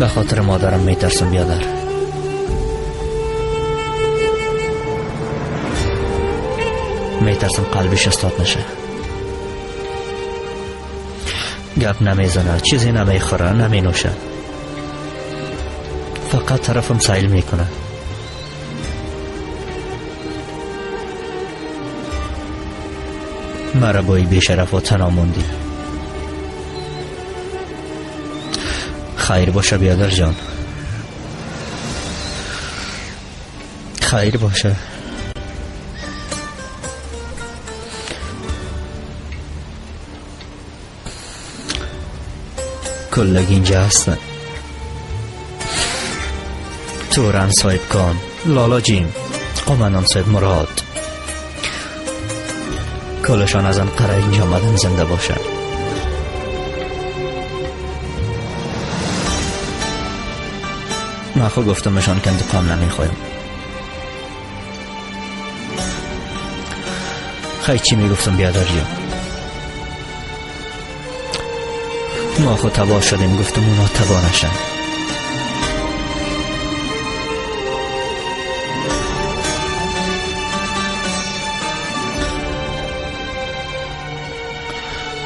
به خاطر مادرم میترسم بیادر. میترسم قلبش استاد نشه. گپ نمیزنه، چیزی نمیخوره، نمینوشه، فقط طرفم سایل میکنه. مرا با این بیشرف و تنها موندی. خیر باشه بیادر جان، خیر باشه. کلگی اینجا هستن. توران صاحب کان، لالا جیم، قمنان صاحب مراد، کلشان از انقره اینجا آمدن زنده باشن. من خود گفتمشان که انتقام نمیخوایم. خیلی چی میگفتم بیادر جان؟ ما خود تباه شدیم، گفتم اونا تباه نشن.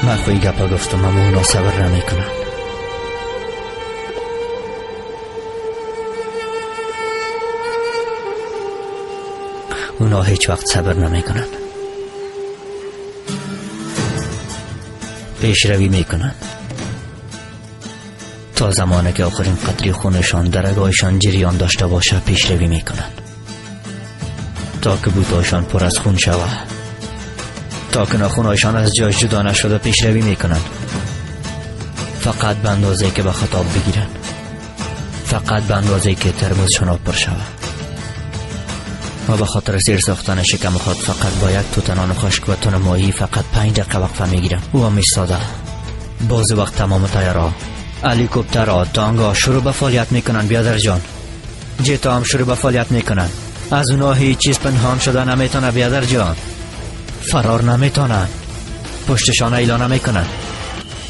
من خود گپا گفتم اما اونا صبر نمی کنن. اونا هیچ وقت صبر نمی کنن. پیشروی می کنن تا زمانی که آخرین قطره خونشان در رگ‌هایشان جریان داشته باشه. پیشروی میکنن تا که بوتاشان پر از خون شوه، تا که ناخونهایشان از جایش جدا نشده پیشروی میکنن. فقط به اندازه که به خطاب بگیرن، فقط به اندازه که ترمزشان آب پر شوه. و به خاطر سیر ساختن شکم خود فقط با یک توت نان خشک و تن ماهی فقط 5 دقیقه وقفه میگیرن. او هم ایستاده. باز وقت تمام تایرها، هلیکوپترها، تانگا شروع به فعالیت میکنن بیادر جان. جتا هم شروع به فعالیت میکنن. از اونا هیچ چیز پنهان شده نمیتونه بیادر جان. فرار نمیتونن، پشتشان ایلا نمیکنن.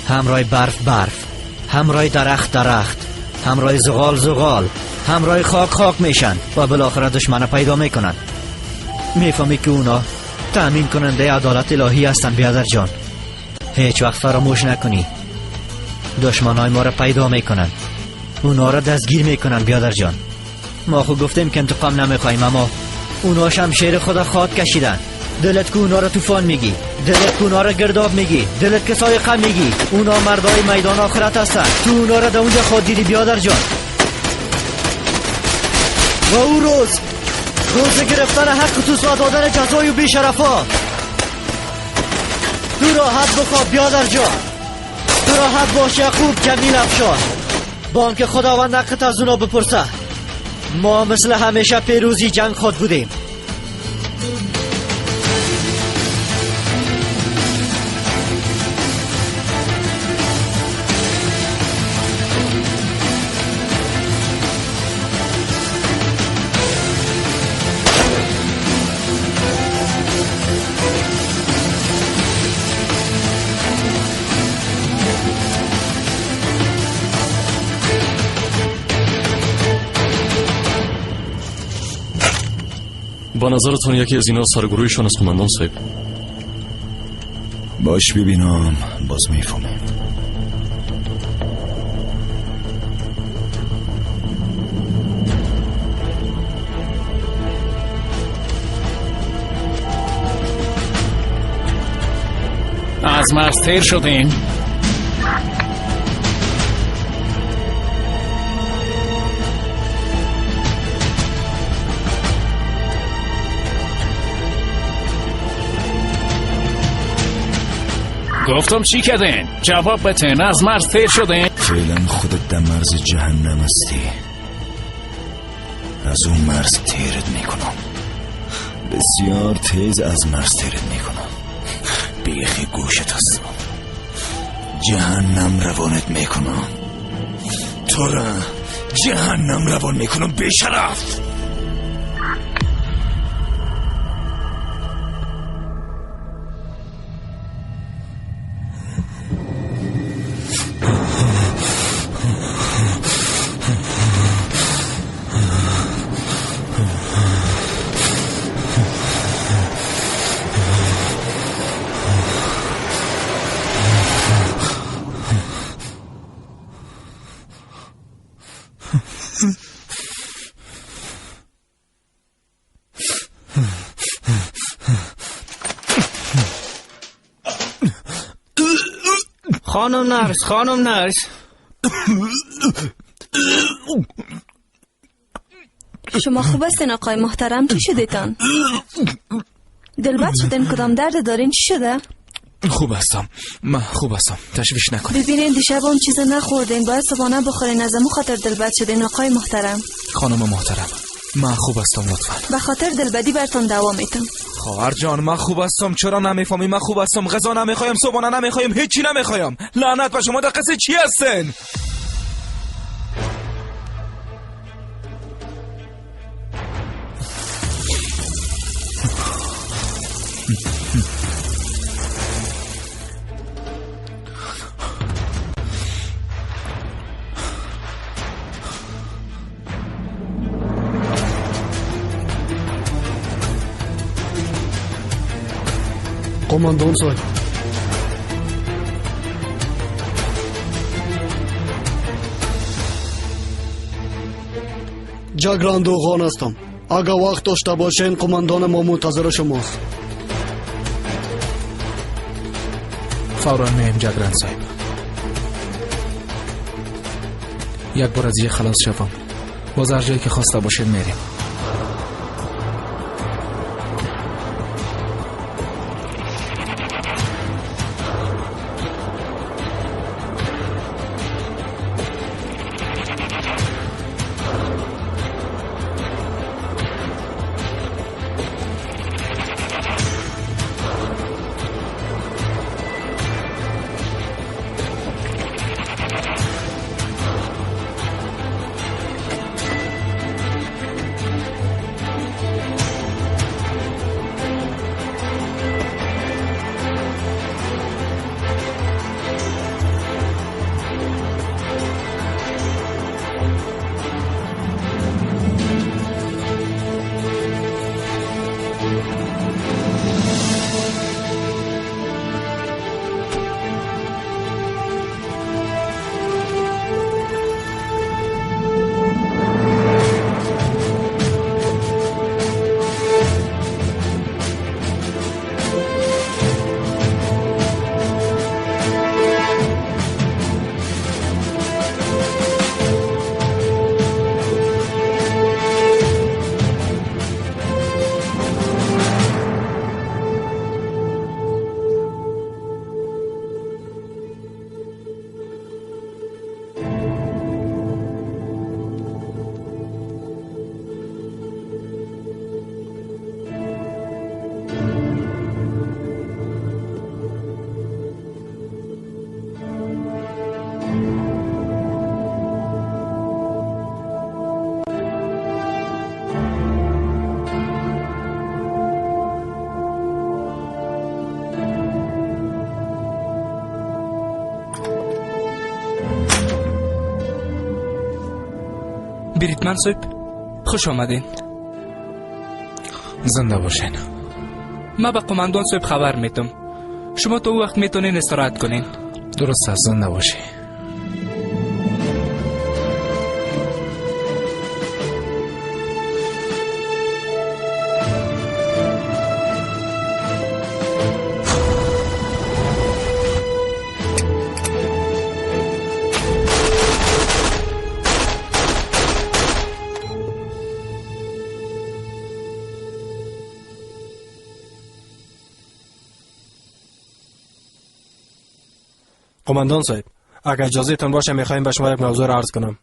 همراه برف برف، همراه درخت درخت، همراه زغال زغال، همراه خاک خاک میشن و بالاخره دشمن پیدا میکنن. میفهمی که اونا تأمین کننده عدالت الهی هستن بیادر جان. هیچ وقت فراموش نکنی دشمنای ما را پیدا میکنن، اونا را دستگیر میکنن بیادر جان. ما خود گفتیم که انتقام نمیخوایم، اما اونا شمشیر خدا خواد کشیدن. دلت که اونا را طوفان میگی، دلت که اونا را گرداب میگی، دلت که سایقه میگی. اونا مردای میدان آخرت هستن. تو اونا را در اونجا خود دیدی بیادر جان. و او روز، روز گرفتن حق توست و دادن جزای و بیشرفا. تو راحت بخواب بیادر جان، تو راحت باش یعقوب جمیل افشار. با آنکه خداوند حقت از اونا بپرسه. ما مثل همیشه پیروزی جنگ خود بودیم. با نظرتون یکی از اینا سرگروهشان از قماندان صاحب؟ باش ببینم باز میفهمیم. از مرز تیر شدیم. گفتم چی کردین؟ جواب بتین. از مرز تیر شدین؟ فعلا خودت در مرز جهنم هستی. از اون مرز تیرت میکنم، بسیار تیز از مرز تیرت میکنم. بیخی گوشت هستم، جهنم روانت میکنم. تو را جهنم روان میکنم بیشرف. خانم نرس، خانم نرس. شما خوب هستین آقای محترم؟ چی شدیتان؟ دلبد شدین؟ کدام درد دارین؟ چی شده؟ خوب هستم، من خوب هستم، تشویش نکنید. ببینین دیشب اون چیز نخوردین، باید صبحانه بخورین، از امو خاطر دلبد شدین آقای محترم. خانم محترم من خوب هستم، لطفا. به خاطر دلبدی براتون دوام میتم. خواهر جان من خوب هستم، چرا نمیفهمی؟ من خوب هستم، غذا نمیخوایم، صبحانه نمیخوایم، هیچی نمیخوایم. لعنت به شما، در قصه چی هستین؟ قماندان صاحب، جگران دوغان هستم. اگر وقت داشته باشین قماندان ما منتظر شماست. فورا میم جگران صاحب. یک بار از یه خلاص شوم، باز هر جایی که خواسته باشین میریم. بریتمن صاحب خوش آمدین. زنده باشین. من به قماندان صاحب خبر میتم. شما تا او وقت میتونین استراحت کنین. درست است، زنده باشی. قماندان صاحب، اگر اجازه تان باشه میخوایم به شما یک موضوع را عرض کنم.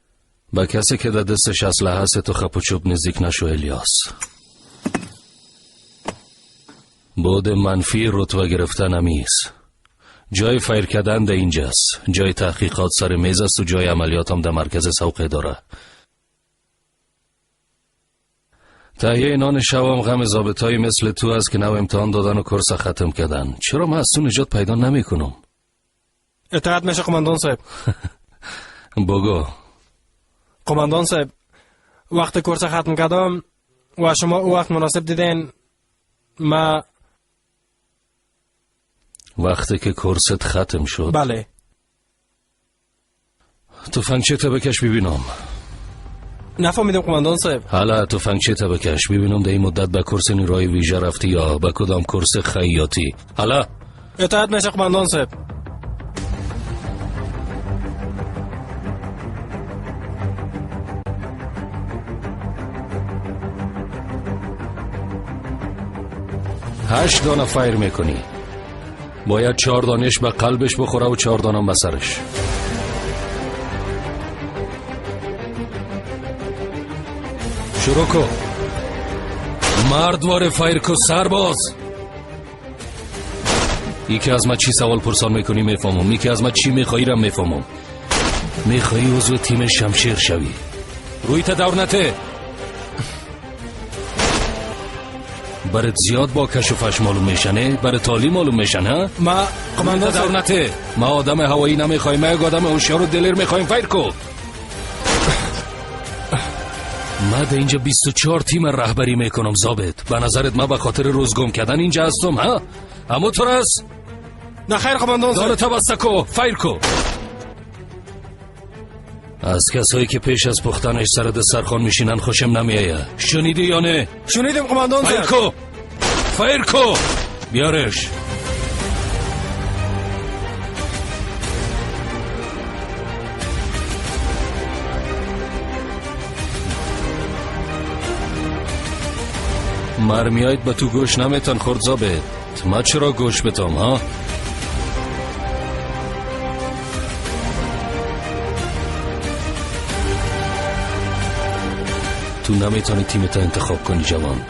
با کسی که در دستش اسلحه هست تو خپ و چوب نزدیک نشو الیاس. بود منفی رتبه گرفتن همیست. جای فیر کردن در اینجاست، جای تحقیقات سر میز است و جای عملیات هم در مرکز سوق اداره. تهیه نان شوم غم ضابطایی مثل تو است که نو امتحان دادن و کورس ختم کردن. چرا من از تو نجات پیدا نمیکنم؟ اطاعت میشه قماندان صاحب. بگو. قماندان صاحب، وقت کورس ختم کردم و شما او وقت مناسب دیدین. ما وقتی که کورست ختم شد؟ بله. تفنگچه تا بکش ببینم. نفهمیدم قماندان صاحب. حالا تفنگچه تا بکش ببینم در این مدت به کورس نیروهای ویژه رفتی یا به کدام کورس خیاطی. حالا اطاعت میشه قماندان صاحب. 8 دانه فایر میکنی. باید 4 دانش به قلبش بخوره و 4 دانه به سرش. شروع کو. مردوار فایر کو سرباز. یکی از ما چی سوال پرسان میکنی میفهمم، یکی از ما چی میخوایی را میفهمم. میخوایی عضو تیم شمشیر شوی. روی تا دور نته. برات زیاد با کش و فش معلوم میشنه، برات تالی معلوم میشن ها؟ ما قماندان دور نته. ما آدم هوایی نمیخوایم، ما یک آدم هوشیار و دلیر میخوایم. فایر کو. ما در اینجا 24 تیم رهبری میکنم ضابط. به نظرت ما به خاطر روز گم کردن اینجا هستم ها؟ اما تو رس؟ نه خیر قماندان داره تبسته کو، فایر کو. از کسایی که پیش از پختنش سر دسترخوان میشینن خوشم نمیآید. شنیدی یا نه؟ شنیدم قماندان. فایر کو، فایر کو، بیارش. مرمیایت به تو گوش نمیتن خورد ضابط. ما چرا گوش بتم ها؟ تو نمیتونی تیمت انتخاب کنی جوان.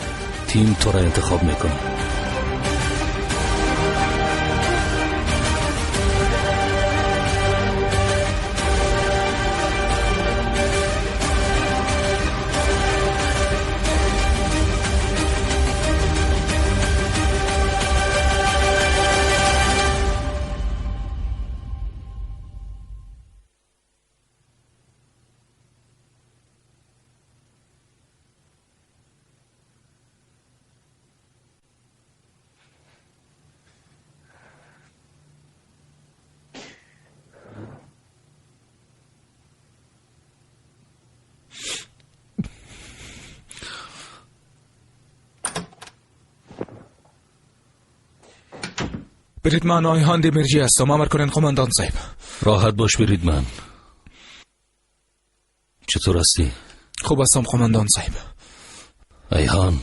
تیم تو را انتخاب میکنه. برید من آیهان دمیرجی هستم. امر کنین قماندان صاحب. راحت باش برید من. چطور هستی؟ خوب هستم قماندان صاحب. ایهان،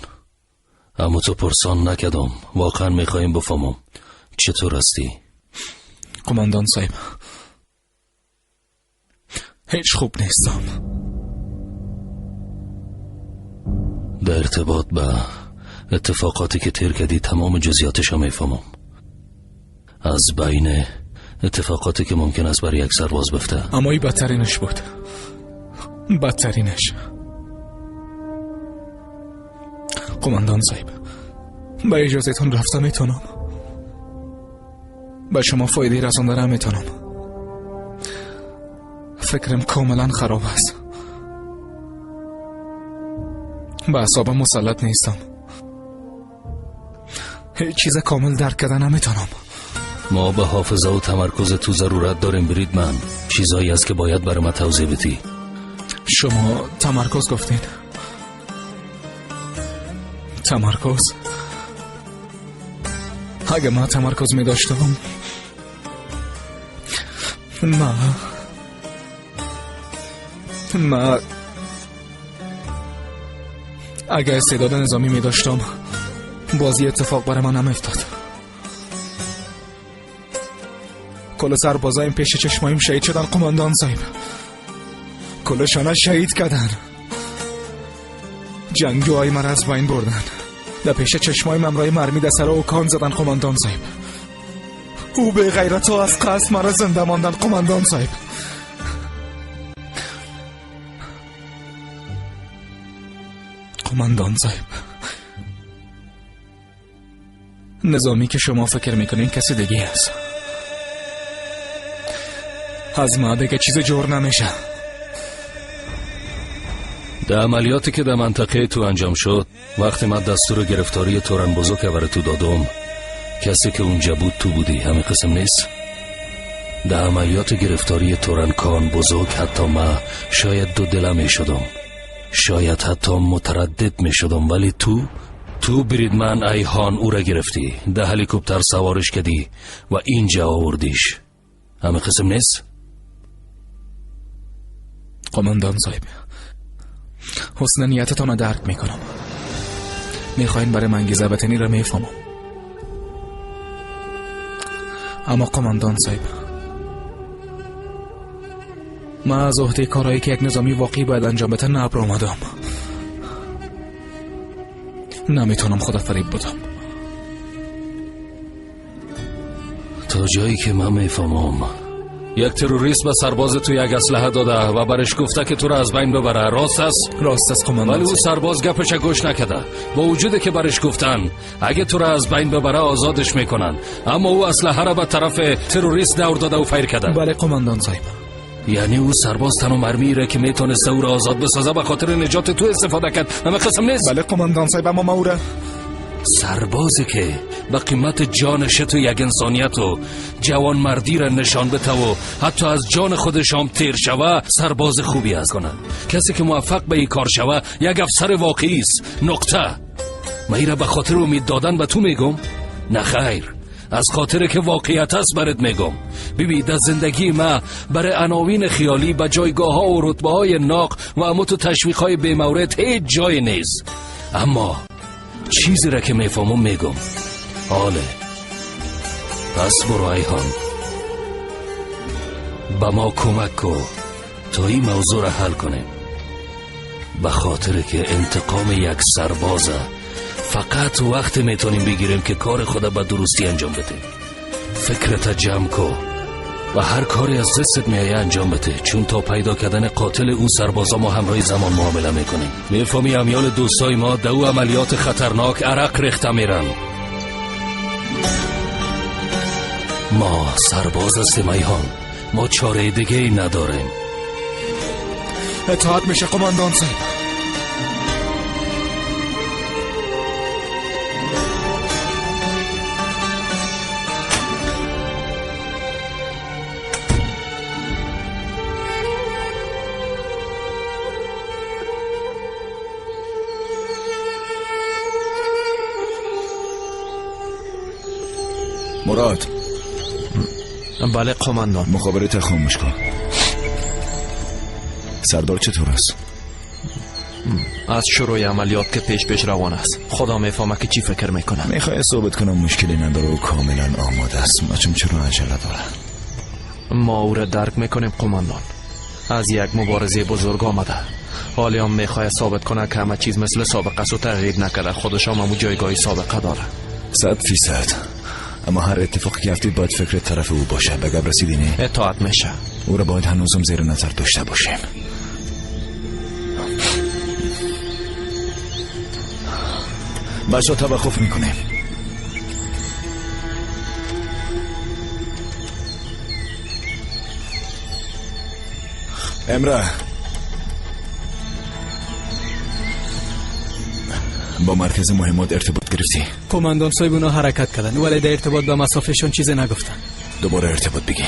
اما تو پرسان نکردم. واقعا میخوایم بفهمم چطور هستی؟ قماندان صاحب هیچ خوب نیستم. در ارتباط به اتفاقاتی که تیر کردی تمام جزئیاتش میفهمم. از بین اتفاقاتی که ممکن است برای یک سرباز بفته، اما این بدترینش بود. بدترینش. قماندان صاحب به اجازهتون رفته میتونم. به شما فایده رسانده نمیتونم. فکرم کاملا خراب است. به اعصابم مسلط نیستم. هیچ چیز کامل درک کردن نمیتونم. ما به حافظه و تمرکز تو ضرورت داریم برید من. چیزایی است که باید برای ما توضیح بدی. شما تمرکز گفتین. تمرکز؟ اگه ما تمرکز می داشتم ما اگه استعداد نظامی می داشتم بازی اتفاق برای من نمیافتاد. کل سربازایم پیش چشمایم شهید شدن قماندان صاحب. کلشانه شهید کردن. جنگجوهای مرا از بین بردن. در پیش چشمایم امرای مرمی در سر اوکان زدن قماندان صاحب. او به غیرت و از قصد مرا زنده ماندن قماندان صاحب. قماندان صاحب، نظامی که شما فکر میکنین کسی دیگه است. از ما دیگه چیز جور نمیشه. در عملیاتی که در منطقه تو انجام شد، وقتی من دستور گرفتاری تورن بزرگ برای تو دادم، کسی که اونجا بود تو بودی. همین قسم نیست؟ در عملیات گرفتاری تورن کان بزرگ حتی ما شاید دو دلم می شدم، شاید حتی متردد می شدم، ولی تو بریدمن ایهان او را گرفتی، در هلیکوپتر سوارش کردی و اینجا آوردیش. همه قسم نیست؟ قماندان صاحب، حسن نیتتان را درک میکنم. میخواین برای من انگیزه بتنی را میفهمم. اما قماندان صاحب، من از عهده کارهایی که یک نظامی واقعی باید انجام بده نبر آمدم. نمیتونم خدا فریب بدم. تا جایی که من میفهمم یک تروریست به سرباز تو یک اسلحه داده و برش گفته که تو را از بین ببره. راست است؟ راست است قماندان. ولی او سرباز گپش گوش نکرده، با وجود که برش گفتن اگه تو را از بین ببره آزادش میکنن، اما او اسلحه را به طرف تروریست دور داده و فیر کرده. بله قماندان صاحب. یعنی او سرباز تنها مرمی را که میتونسته او را آزاد بسازه به خاطر نجات تو استفاده کرد. همه قسم نیست؟ بله قماندان صاحب، اما ما او را سربازی که به قیمت جانش تو یک انسانیت و جوانمردی را نشان بده و حتی از جان خودش هم تیر شوه، سرباز خوبی است کنه. کسی که موفق به این کار شوه یک افسر واقعی است. نقطه. من ای را به خاطر امید دادن به تو میگم؟ نه خیر، از خاطر که واقعیت است برات میگم. ببین در زندگی ما برای عناوین خیالی به جایگاه ها و رتبه های ناق و اموت و تشویق های بی‌مورد هیچ جای نیست، اما چیزی را که میفهمم میگم. آله پس برو ایهان، به ما کمک کو تا این موضوع را حل کنیم، به خاطر که انتقام یک سربازه فقط وقت میتونیم بگیریم که کار خود به درستی انجام بده. فکرت جمع کو و هر کاری از دستت میایه انجام بده، چون تا پیدا کردن قاتل او سربازا ما همراه زمان معامله میکنیم. میفهمی امیال دوستای ما دو عملیات خطرناک عرق ریخته میرن. ما سرباز هستیم ایهان، ما چاره دیگه ای نداریم. اطاعت میشه قماندان صاحب. مراد. بله قماندان. مخابره تا خاموش کن. سردار چطور است؟ از شروع عملیات که پیش پیش روان است. خدا میفهمه که چی فکر میکنه. میخوای ثابت کنم مشکلی نداره و کاملا آماده است. مچم چرا عجله داره؟ ما او را درک میکنیم قماندان. از یک مبارزه بزرگ آمده، حالی هم میخواد ثابت کنه که همه چیز مثل سابقه است و تغییر نکرده. خودش هم همون جایگاه سابقه داره. 100%. اما هر اتفاقی که افتید باید فکر طرف او باشه. به گپ رسیدی نه؟ اطاعت میشه. او را باید هنوزم زیر نظر داشته باشیم. بچه ها توقف میکنیم. امره با مرکز مهمات ارتباط گرفتی؟ قماندان صاحب اونا حرکت کردن ولی در ارتباط با مسافهشون چیزی نگفتن. دوباره ارتباط بگی.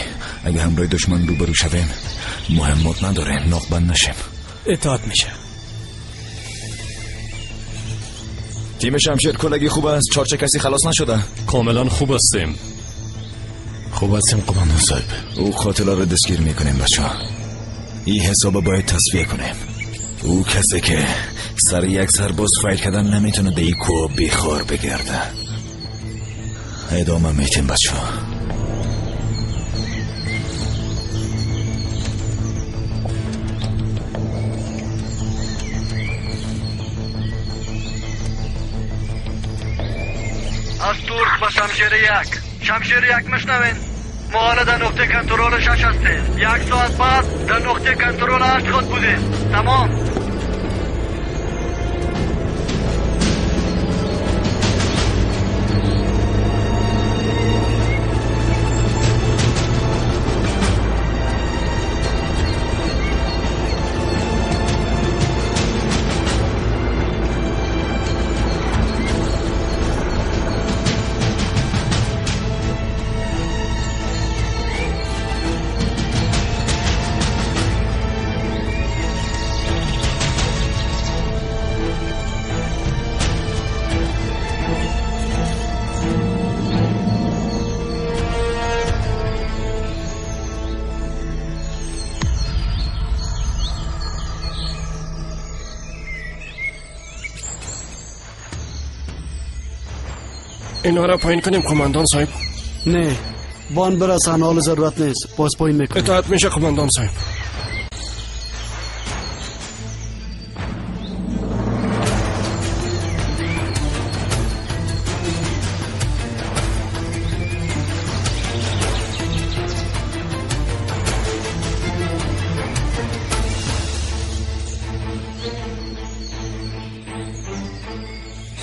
اگه همراه دشمن روبرو شویم مهمات نداریم، ناقبند نشیم. اطاعت میشه. تیم شمشیر کلگی خوب است؟ چارچه کسی خلاص نشده؟ کاملا خوب هستیم. خوب هستیم قماندان صاحب. او قاتلا رو دستگیر میکنیم بچه ها. این حساب باید تصفیه کنیم. او کسی که سر یک سرباز فایر کردن نمیتونه به این کوه بیخار بگرده. ادامه میتیم بچه ها. از ترک با شمشیر یک. شمشیر یک مشنوین؟ ما حالا در نقطه کنترل 6 هستیم. 1 ساعت بعد در نقطه کنترل 8 خود بودیم. تمام. اینا را پایین کنیم قماندان صاحب؟ نه، وان برسن، حال ضرورت نیست، باز پایین میکنیم. اطاعت میشه قماندان صاحب.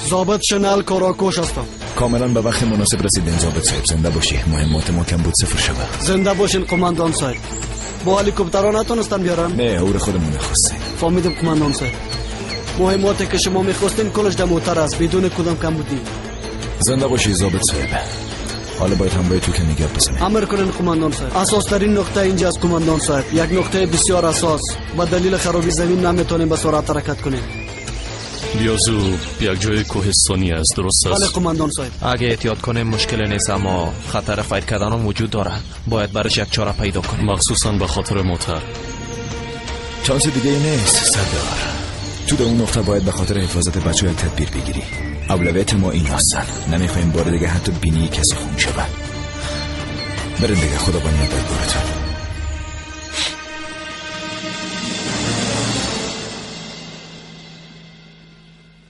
ضابط شنل کاراکوش هستم. کاملا به وقت مناسب رسیدین ضابط صاحب. زنده باشی. مهمات ما کم بود صفر شده. زنده باشین قماندان صاحب. با هلیکوپترها نتونستن بیارن؟ نه، اور خودمون خواستیم. فهمیدم قماندان صاحب. مهماتی که شما میخواستین کلش در موتر است، بدون کدام کم بودی. زنده باشی ضابط صاحب. حالا باید هم باید تو که نگاه بزنیم. امر کنین قماندان صاحب. اساس ترین نقطه اینجاست قماندان صاحب. یک نقطه بسیار اساس. با دلیل خرابی زمین نمیتونیم به سرعت حرکت کنیم. بیازو یک جای کوهستانی است، درست است؟ بله قماندان صاحب. اگه احتیاط کنیم مشکل نیست، اما خطر فایر کردن هم وجود داره. باید برش یک چاره پیدا کنیم، مخصوصا به خاطر موتر. چانس دیگه ای نیست سردار. تو در اون نقطه باید به خاطر حفاظت بچه‌ها تدبیر بگیری. اولویت ما این هستن. نمیخوایم بار دیگه حتی بینی کسی خون شود. برین دیگه، خدا با نیت دربارتون.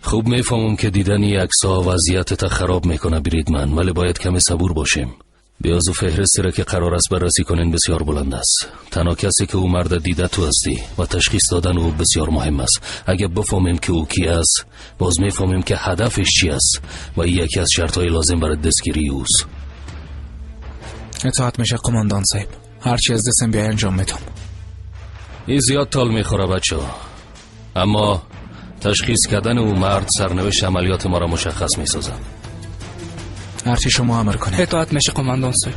خوب میفهمم که دیدن عکس‌ها وضعیت تا خراب میکنه بریدمن، ولی باید کمی صبور باشیم. بیاز و فهرستی را که قرار است بررسی کنین بسیار بلند است. تنها کسی که او مرد دیده تو هستی و تشخیص دادن او بسیار مهم است. اگه بفهمیم که او کی است، باز میفهمیم که هدفش چی است و این یکی از شرطهای لازم برای دستگیری اوست. اطاعت میشه قماندان صاحب. هرچی از دستم بیای انجام میدم. این زیاد تال میخوره بچه، اما تشخیص کردن او مرد سرنوشت عملیات ما را مشخص می سازد. هرچی شما امر کنید. اطاعت میشه قماندان صاحب.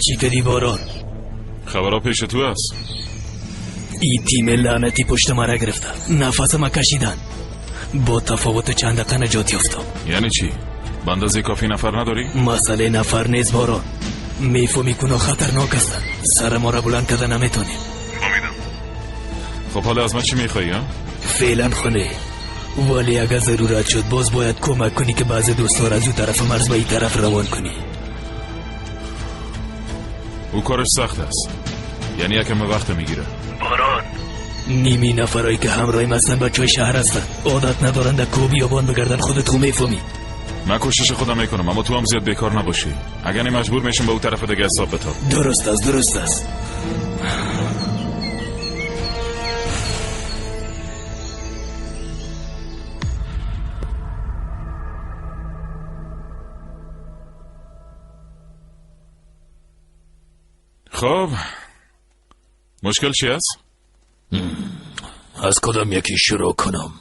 چی کردی باران؟ خبرها پیش تو است. این تیم لعنتی پشت مرا گرفته، نفس ما کشیدن. با تفاوت چند دقیقه نجات یافتم. یعنی چی؟ به اندازه کافی نفر نداری؟ مسئله نفر نیست باران. میفهمی که خطرناک هستن. سر ما را بلند کرده نمیتونیم. فهمیدم. خب حالا از من چی میخوایی؟ فعلا خونه، ولی اگر ضرورت شد باز باید کمک کنی که بعض دوستا را از اون طرف مرز به این طرف روان کنی. او کارش سخت است، یعنی یکم وقت میگیره. باران، نیمی نفرایی که همراهیم هستن بچه های شهر هستن، عادت ندارن در کوه بیابان بگردن. خودت خو میفهمی. من کوشش خودم میکنم، اما تو هم زیاد بیکار نباشی. اگر نه مجبور میشم به او طرف دیگه حساب بتاب. درست است، درست است. خب مشکل چی است؟ از کدام یکی شروع کنم؟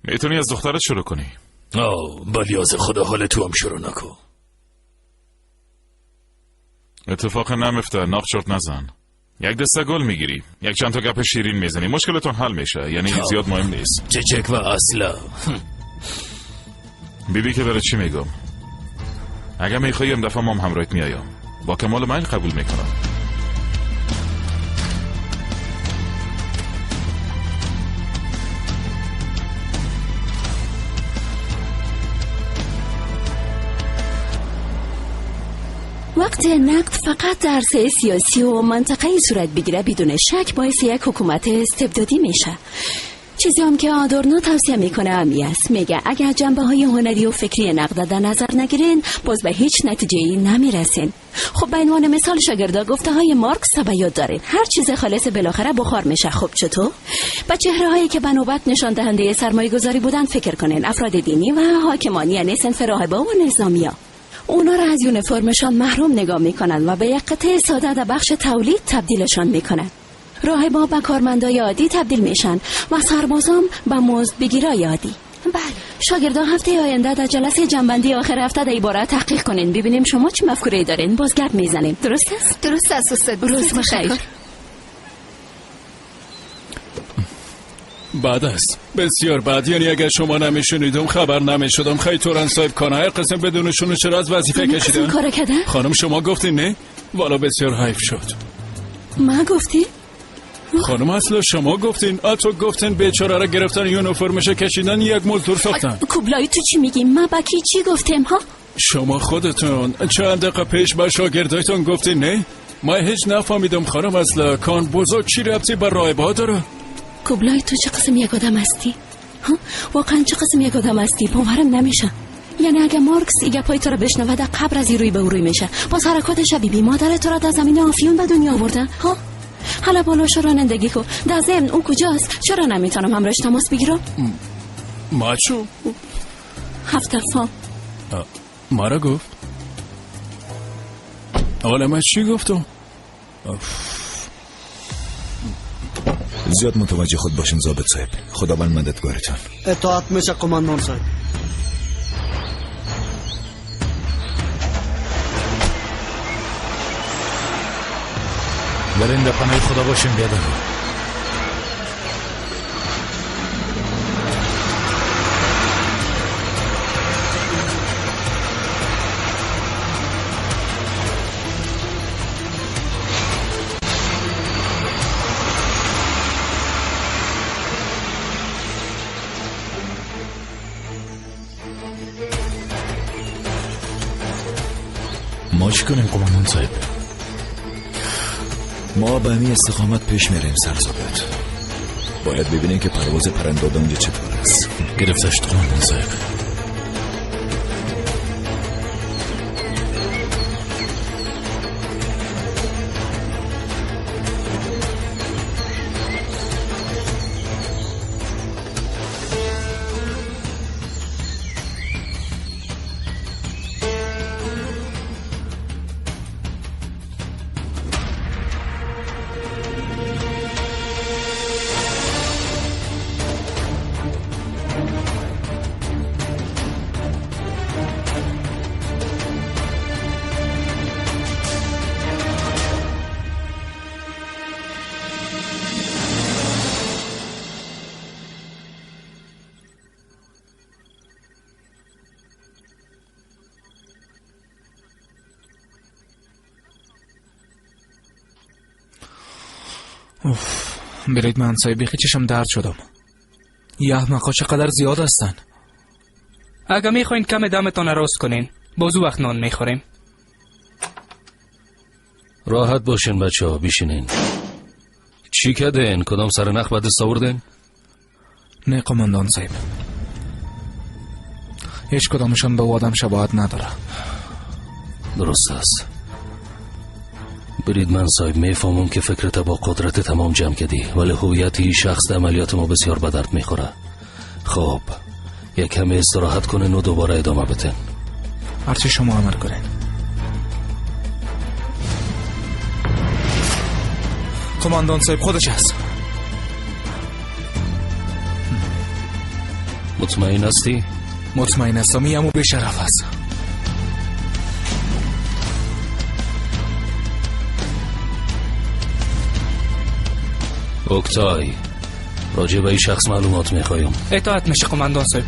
میتونی از دخترت شروع کنی. آه، بلیاز خدا حال تو هم شروع نکن. اتفاق نمیفته، ناخ چرت نزن. یک دسته گل میگیری، یک چند تا گپ شیرین میزنی، مشکلتون حل میشه. یعنی زیاد مهم نیست. چچک و اصلا بیبی که داره چی میگم. اگه میخوای این دفعه مام همراهت میایم. با کمال میل قبول میکنم. وقت نقد فقط در عرصه سیاسی و منطقه‌ای صورت بگیره بدون شک باعث یک حکومت استبدادی میشه. چیزی هم که آدورنو توصیه میکنه همی است. میگه اگر جنبه های هنری و فکری نقد در نظر نگیرین باز به هیچ نتیجه‌ای نمیرسین. خب به عنوان مثال شاگردا گفته های مارکس به یاد دارین، هر چیز خالص بالاخره بخار میشه. خب چطور؟ به چهره هایی که به نوبت نشان دهنده سرمایه گذاری بودن فکر کنین، افراد دینی و حاکمانی، یعنی صنف راهبه و نظامیا. اونا را از یونیفرمشان محروم نگاه میکنن و به یک قطعه ساده در بخش تولید تبدیلشان میکنن. راهبا به کارمندای عادی تبدیل میشن و سربازان به مزد بگیرای عادی. بله. شاگردان هفته آینده در جلسه جنبندی آخر هفته در باره تحقیق کنین، ببینیم شما چه مفکوره دارین، باز گپ میزنیم. درست است؟ درست است استاد. روز بخیر. بد است، بسیار بد. یعنی اگر شما نمیشنیدم خبر نمیشدم. خیلی تورن صاحب کانه هر قسم بدونشونو چرا از وظیفه کشیدن؟ کارو کردن؟ خانم شما گفتین نه؟ والا بسیار حیف شد. ما گفتی؟ خانم اصلا شما گفتین. اتو گفتین بیچاره را گرفتن، یونیفرمش کشیدن، یک مزدور ساختن. کوبلای تو چی میگی؟ ما با کی چی گفتم ها؟ شما خودتون چند دقیقه پیش با شاگردایتون گفتین نه؟ ما هیچ نفهمیدم خانم اصلا کان بزرگ چی ربطی به رایبه داره؟ کوبلای تو چه قسم یک آدم هستی؟ ها؟ واقعا چه قسم یک آدم هستی؟ باورم نمیشه. یعنی اگه مارکس ای گپای تو رو بشنوه در قبر از روی به روی میشه. باز حرکات شبیه مادر تو را در زمین آفیون به دنیا آورده ها؟ حالا بالاش رانندگی کو. در ضمن او کجاست؟ چرا نمیتونم همراهش تماس بگیرم؟ ما چو؟ هفت فام ما را گفت. حالا من چی گفتم؟ زیاد متوجه خود باشین ضابط صاحب. خداوند مددگارتان. اطاعت میشه قماندان صاحب. برین در پناه خدا باشیم بیادر. ما چی کنیم قماندان صاحب؟ ما به همین استقامت پیش میریم سرزابت. باید ببینیم که پرواز پرنداده اونجا چطور است. گرفتش قماندان صاحب. اوف، برید من صاحب بیخی چشم درد شدم. یه احمقا چقدر زیاد هستن. اگه میخواین کم دمتان راست کنین، بازو وقت نان میخوریم. راحت باشین بچه ها، بیشینین. چی کردین؟ کدام سر نخ به دست آوردین؟ نه قماندان صاحب، هیچ کدامشان به آدم شباهت نداره. درست است. برید من صاحب، میفهمم که فکرت با قدرت تمام جمع کردی، ولی هویت این شخص در عملیات ما بسیار به درد میخوره. خب یک کمی استراحت کنین و دوباره ادامه بتن. هرچی شما امر کنین. قماندان صاحب خودش هست. مطمئن هستی؟ مطمئن هستم. این همو بی‌شرف است. اوکتای، راجع به این شخص معلومات میخوایم. اطاعت میشه قماندان صاحب.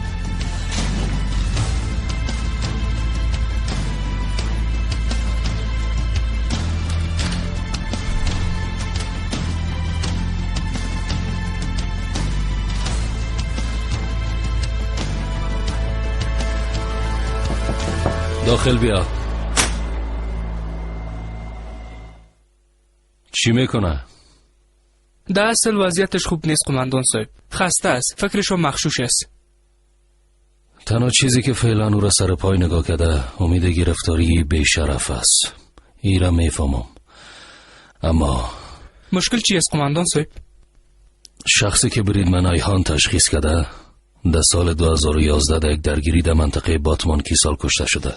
داخل بیا. چی میکنه؟ در اصل وضعیتش خوب نیست قماندان صاحب. خسته است، فکرش مغشوش است. تنها چیزی که فعلا او را سر پای نگاه کرده امید گرفتاری بی‌شرف است. ای را میفهمم. اما مشکل چی است قماندان صاحب؟ شخصی که بریدمن ایهان تشخیص کرده در سال 2011 در یک درگیری در منطقه باتمان کیسال کشته شده.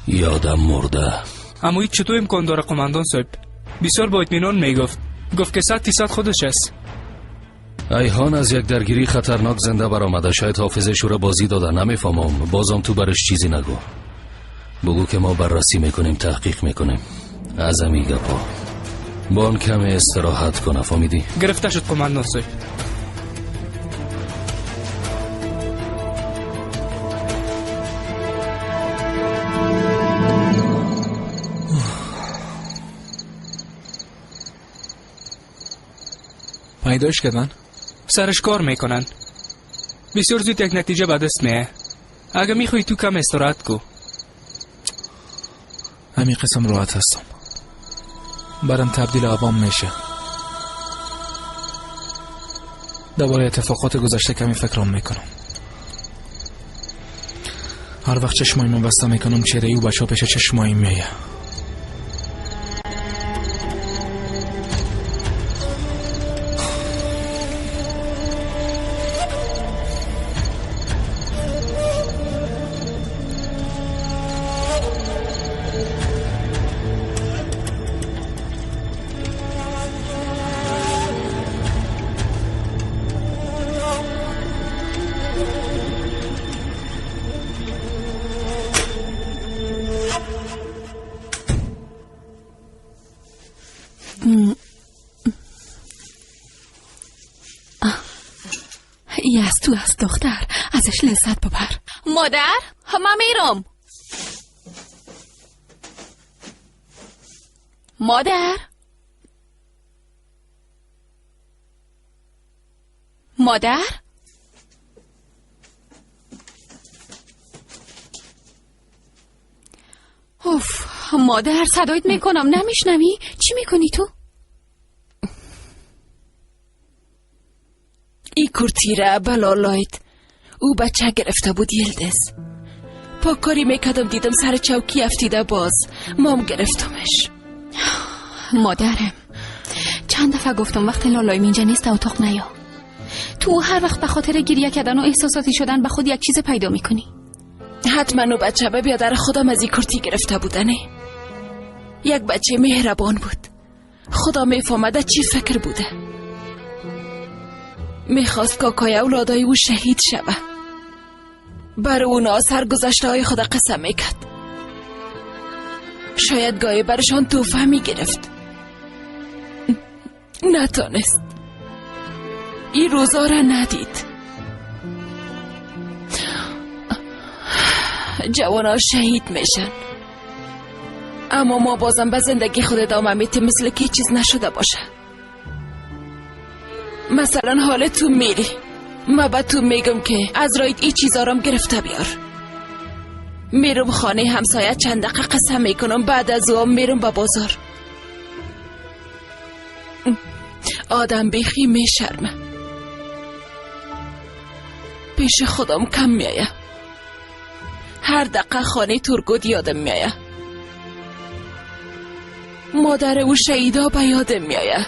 یادم مرده. اما این چطور امکان داره قماندان صاحب؟ بسیار با اطمینان میگفت. گفت که 100% خودش است. ایهان از یک درگیری خطرناک زنده برآمده. شاید حافظه شورا بازی داده، نمیفهمم. بازم تو برش چیزی نگو. بگو که ما بررسی میکنیم، تحقیق میکنیم. از امی گپا بان کم استراحت کنه، فهمیدی؟ گرفته شد قماندان صاحب. پیداش کردن؟ سرش کار میکنن. بسیار زود یک نتیجه به دست میه. اگه میخوای تو کم استراحت کو. همین قسم راحت هستم. برم تبدیل عوام میشه. دوباره اتفاقات گذشته کمی فکرام میکنم. هر وقت چشمایمو بسته میکنم چهره او بچه پیش چشمایم میایه. ای از تو از دختر، ازش لذت ببر. مادر، من میرم. مادر، مادر، اوف مادر، صدایت میکنم نمیشنوی؟ چی میکنی تو؟ ای کرتیره بلالایت او بچه گرفته بود یلدز. پاکاری میکردم دیدم سر چوکی افتیده، باز مام گرفتمش. مادرم چند دفعه گفتم وقت لالایم اینجا نیست اتاق نیا. تو هر وقت به خاطر گریه کردن و احساساتی شدن به خود یک چیز پیدا میکنی. حتما او بچه به بیادر خودم از این کرتی گرفته بودنه. یک بچه مهربان بود. خدا میفهمده چی فکر بوده. میخواست کاکای اولادای او شهید شوه. بر اونا سرگذشته های خدا قسم میکرد. شاید گاهی برشان توفه میگرفت. نتانست. این روزا را ندید. جوانا شهید میشن، اما ما بازم به زندگی خود ادامه میتیم، مثل که چیز نشده باشه. مثلا حال تو میری، ما به تو میگم که از رایت ای چیزا رام گرفته بیار. میرم خانه همسایه چند دقیقه قسم میکنم، بعد از او میرم به بازار. آدم بیخی میشرمه. پیش خودم کم میایه. هر دقیقه خانه تورگود یادم میایه. مادر او شهیدا به یادم میایه.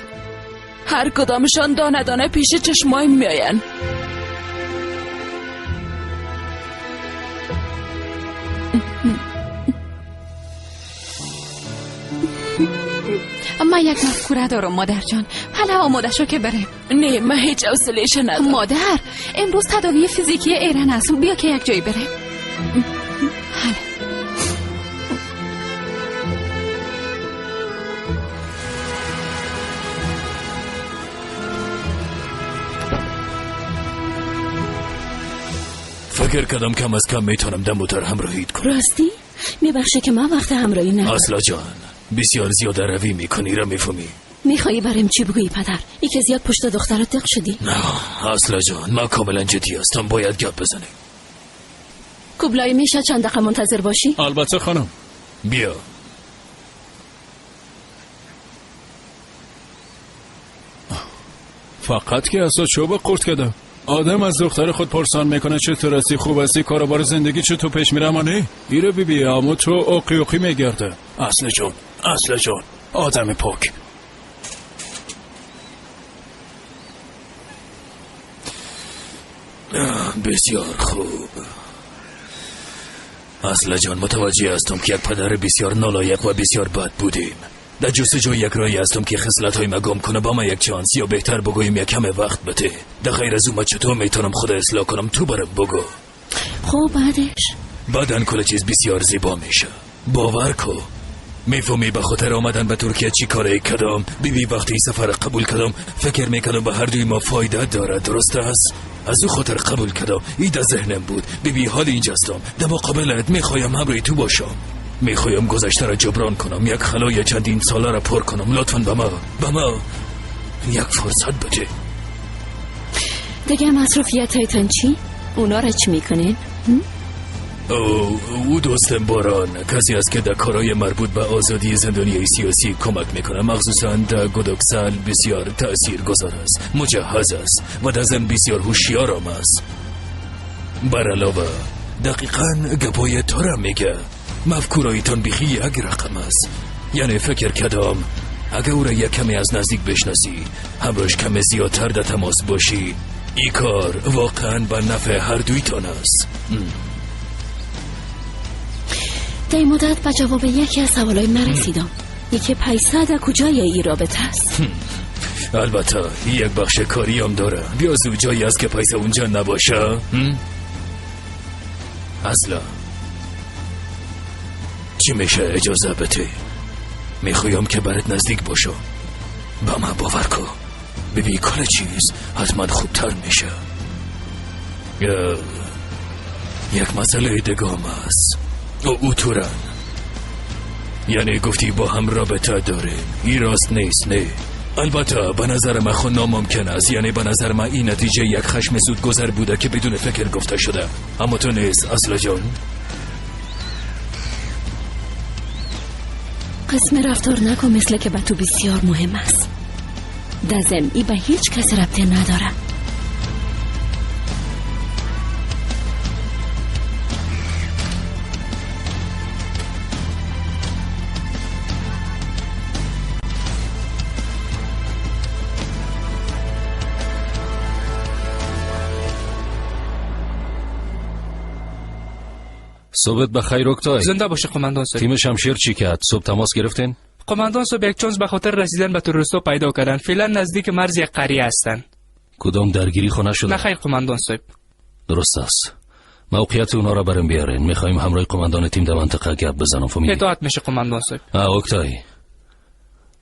هر کدامشان دانه دانه پیش چشمایم میآین. من یک مفکوره دارم مادر جان. حالا آماده شو که بریم. نه من هیچ حوصله‌اش ندارم. مادر امروز تداوی فیزیکی ایران است، بیا که یک جایی بریم. حالا فکر کردم کم از کم میتونم دم موتور همراهیت کنم. راستی؟ میبخشه که من وقت همراهی ندارم. اصلا جان بسیار زیاده روی میکنی را میفهمی. میخوایی برام چی بگویی پدر؟ ای که زیاد پشت دخترت دق شدی. نه اصلا جان من کاملا جدی هستم، باید گپ بزنیم. کوبلای میشه چند دقیقه منتظر باشی؟ البته خانم. بیا. فقط که اصلا چوب قورت کردم. آدم از دختر خود پرسان میکنه چطور هستی، خوب هستی، کاروبار زندگی چطور پیش میره، اما نه ایره بی بی اما تو اوقی اوقی میگرده. اصل جون، اصل جون، آدم پاک. بسیار خوب. اصل جان متوجه هستم که یک پدر بسیار نالایق و بسیار بد بودیم. در جستجوی یک راهی هستم که خصلت‌های ما گم کنه. با ما یک چانس یا بهتر بگوییم یک کم وقت بده. در غیر از اون ما چطور میتونم خود اصلاح کنم؟ تو برم بگو. خب بعدش؟ بعدن کل چیز بسیار زیبا میشه، باور کو. میفهمی به خاطر آمدن به ترکیه چی کاری کردم؟ بیبی وقتی سفر قبول کردم فکر میکردم به هر دوی ما فایده داره، درست است؟ از او خاطر قبول کردم. این در ذهنم بود. بیبی حال اینجاستم، در مقابلت میخوایم همراه تو باشم. میخوایم گذشته را جبران کنم، یک خلای چندین ساله را پر کنم. لطفاً به ما یک فرصت بده. دیگه مصروفیت هایتان چی؟ اونا را چی میکنین؟ او دوستم باران کسی است که در کارهای مربوط به آزادی زندانی سیاسی کمک میکنه، مخصوصا در گودوکسل بسیار تأثیر گذار است، مجهز است و در ضمن بسیار هوشیار هم است. بر علاوه دقیقا گپای تو را میگه. مفکورایتان بیخی یک رقم است. یعنی فکر کردم اگه او را یک کمی از نزدیک بشناسی، همراهش کم زیادتر در تماس باشی، این کار واقعا به نفع هر دویتان است. در این مدت به جواب یکی از سوالای من رسیدم، یکی پیسه در کجای ای رابطه است؟ البته یک بخش کاری هم داره. بیا زو جایی است که پیسه اونجا نباشه. اصلا چی میشه اجازه بده؟ میخوایم که برات نزدیک باشم. با من باور کن ببین کل چیز حتما خوبتر میشه. یک مسئله دیگه هم است. او تورن، یعنی گفتی با هم رابطه داریم. این راست نیست؟ نه. البته به نظر من خود ناممکن است. یعنی به نظر من این نتیجه یک خشم زودگذر بوده که بدون فکر گفته شده. اما تو نیست اصلا جان. قسم رفتار نکن مثل که به تو بسیار مهم است. در ضمن ای به هیچ کس ربطی نداره. صبحت بخیر اکتای. زنده باشه قماندان صاحب. تیم شمشیر چی کرد؟ صبح تماس گرفتین؟ قماندان صاحب یک چانس به خاطر رسیدن به تروریست‌ها پیدا کردن. فعلا نزدیک مرز یک قریه هستند. کدام درگیری خونه شده؟ نه خیر قماندان صاحب. درست است. موقعیت اونا را برام بیارین. میخوایم همراه قماندان تیم در منطقه گپ بزنم. فهمیدی؟ اطاعت میشه قماندان صاحب. اکتای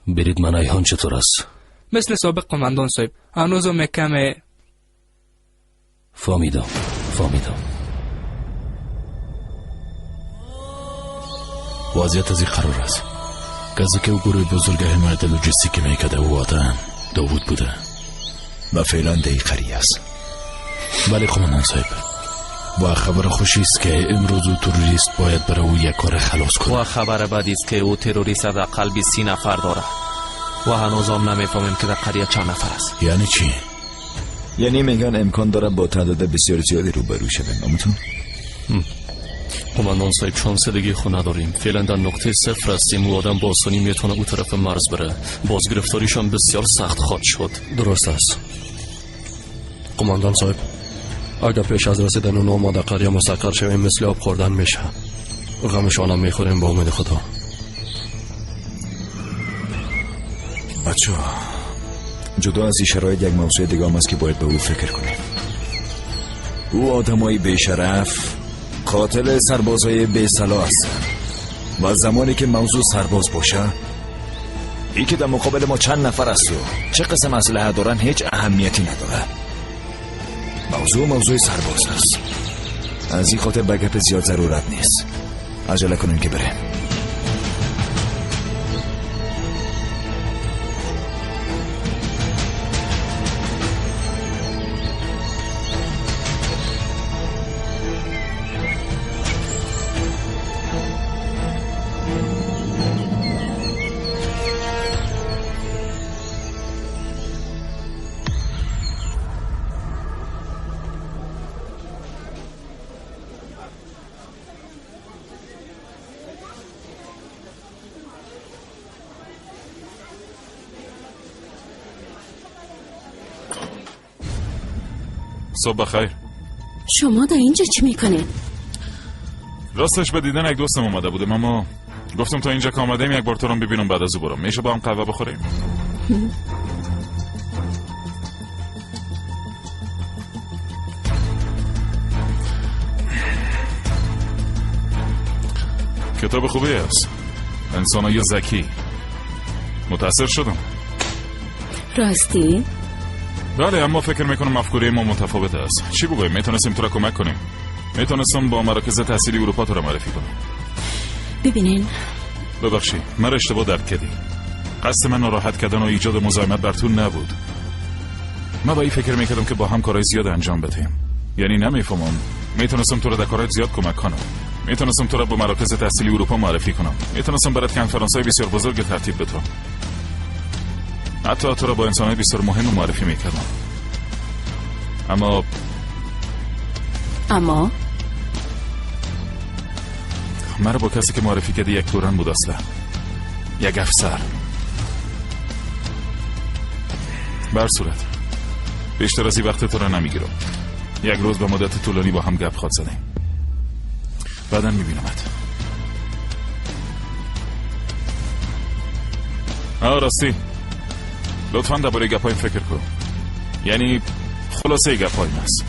برید. من ایهان چطور است؟ مثل سابق قماندان صاحب. هنوزم کم. فهمیدم. وضعیت از این قرار است. کسی که او گروه بزرگ حمایت لوجستیکی میکرده او آدم داوود بوده و فعلا در قریه است. بله قماندان صاحب. و خبر خوشی است که امروز او تروریست باید برای او یک کار خلاص کنه. و خبر بدی است که او تروریست حداقل 20 نفر داره و هنوز هم نمیفهمیم که در قریه چند نفر است. یعنی چی؟ یعنی میگن امکان داره با تعداد بسیار زیادی روبرو شویم. امتون قماندان صاحب شانس دیگه خو نداریم. فعلا در نقطه صفر هستیم و آدم با آسانی میتونه او طرف مرز بره. بازگرفتاریش هم بسیار سخت خواهد شد. درست است قماندان صاحب. اگر پیش از رسیدن اون ما در قریه مستقر شویم مثل آب خوردن میشه. غمشان هم میخوریم با امید خدا. بچه جدا از این شرایط یک موضوع دیگه هم است که باید به او فکر کنیم. او آدمای بی‌شرف قاتل سربازای بی سلاح هستن و زمانی که موضوع سرباز باشه ای که در مقابل ما چند نفر است و چه قسم اسلحه دارن هیچ اهمیتی نداره. موضوع سرباز است. از این خاطر به گپ زیاد ضرورت نیست. عجله کنیم که بریم. صبح بخیر. شما در اینجا چی میکنید؟ راستش به دیدن یک دوستم اومده بودم، اما گفتم تا اینجا که آمدیم یک بار تو رو ببینم، بعد از او برم. میشه با هم قهوه بخوریم؟ کتاب خوبی است. انسانای ذکی. متأثر شدم. راستی؟ بله، اما فکر میکنم مفکوره ما متفاوت است. چی بگویم؟ میتونستیم تو را کمک کنیم. میتونستم با مراکز تحصیلی اروپا تو را معرفی کنم. ببینین، ببخشید، من اشتباه درک کردی. قصد من ناراحت کردن و ایجاد مزاحمت بر تو نبود. من با این فکر میکردم که با هم کارهای زیاد انجام بدیم. یعنی نمیفهمم. میتونستم تو را در کارهای زیاد کمک کنم. میتونستم تو را با مراکز تحصیلی اروپا معرفی کنم. میتونستم برات کنفرانس‌های بسیار بزرگ ترتیب بدم. حتی تو را با انسان‌های بسیار مهم معرفی میکردم. اما مرا با کسی که معرفی کردی یک تورن بود، اصلا یک افسر. بر صورت بیشتر از این وقت تو را نمیگیرم. یک روز به مدت طولانی با هم گپ خواهد زدیم. بعدا میبینمت. راستی لطفا درباره گپایم فکر کن. یعنی خلاصه گپایم است.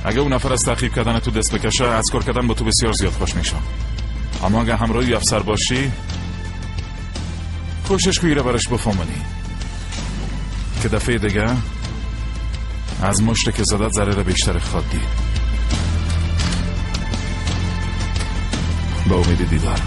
اگه اون نفر از تعقیب کردن تو دست بکشه، از کار کردن با تو بسیار زیاد خوش میشم. اما اگه همراهی افسر باشی، کوشش کوی را براش بفهمانی که دفعه دیگه از مشت که زدت ضرر بیشتر خواد دید. با امید دیدار.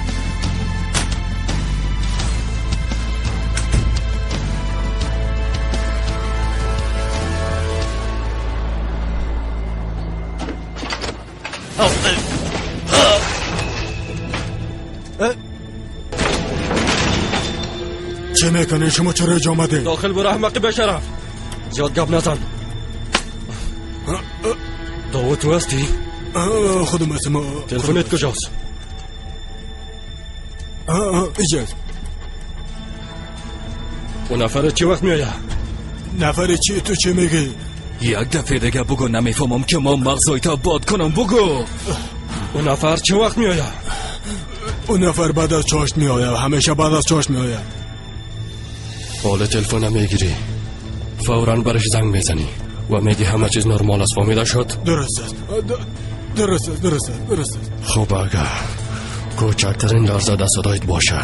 چه میکنی شما؟ چرا اینجا آمدی؟ داخل برو احمق بشرف، زیاد گپ نزن. داوود تو هستی؟ خودم هستم. تلفنت کجاست؟ اینجاست. اون نفر چه وقت میآید؟ نفر چی؟ تو چه میگی؟ یک دفعه دیگه بگو نمیفهمم که ما مغزای تا باد کنم. بگو اون نفر چه وقت میآید؟ اون نفر بعد از چاشت میآید، همیشه بعد از چاشت میآید. حالا تلفن میگیری، فوراً برش زنگ میزنی و میگی همه چیز نرمال است. فهمیده شد؟ درست است، درست است، درست است، درست است. خب اگر کوچکترین لرزه در صدایت باشه،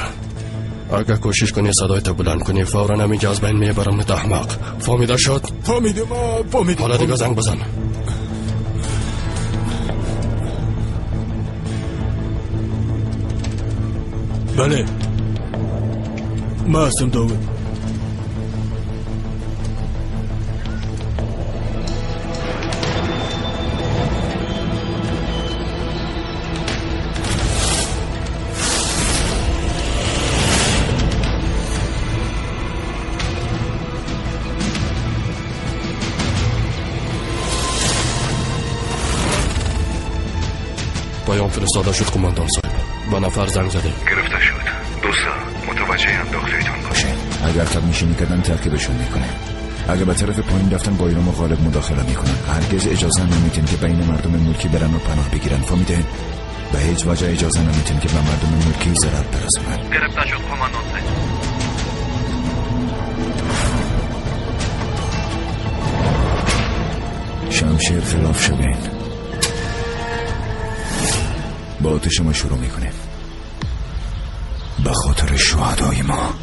اگر کوشش کنی صدایت بلند کنی، فوراً همینجا از بین میبرم احمق. فهمیده شد؟ فهمیدم، فهمیدم. حالا دیگه زنگ بزن. بله، ما هستم داوود. پیام فرستاده شد قماندان صاحب. به نفر زنگ زدیم. گرفته شد. دوستا متوجه انداخته‌تان باشین. اگر تب نشینی کردن تعقیبشون میکنه. اگر به طرف پایین رفتن با ایران غالب مداخله میکنن. هرگز اجازه نمیتین که بین مردم ملکی برن و پناه بگیرن. فهمیدین؟ به هیچ وجه اجازه نمیتین که به مردم ملکی ضرر برسونن. گرفته شد قماندان صاحب. شمشیر خلاف شدین. با آتش ما شروع میکنیم. به خاطر شهدای ما.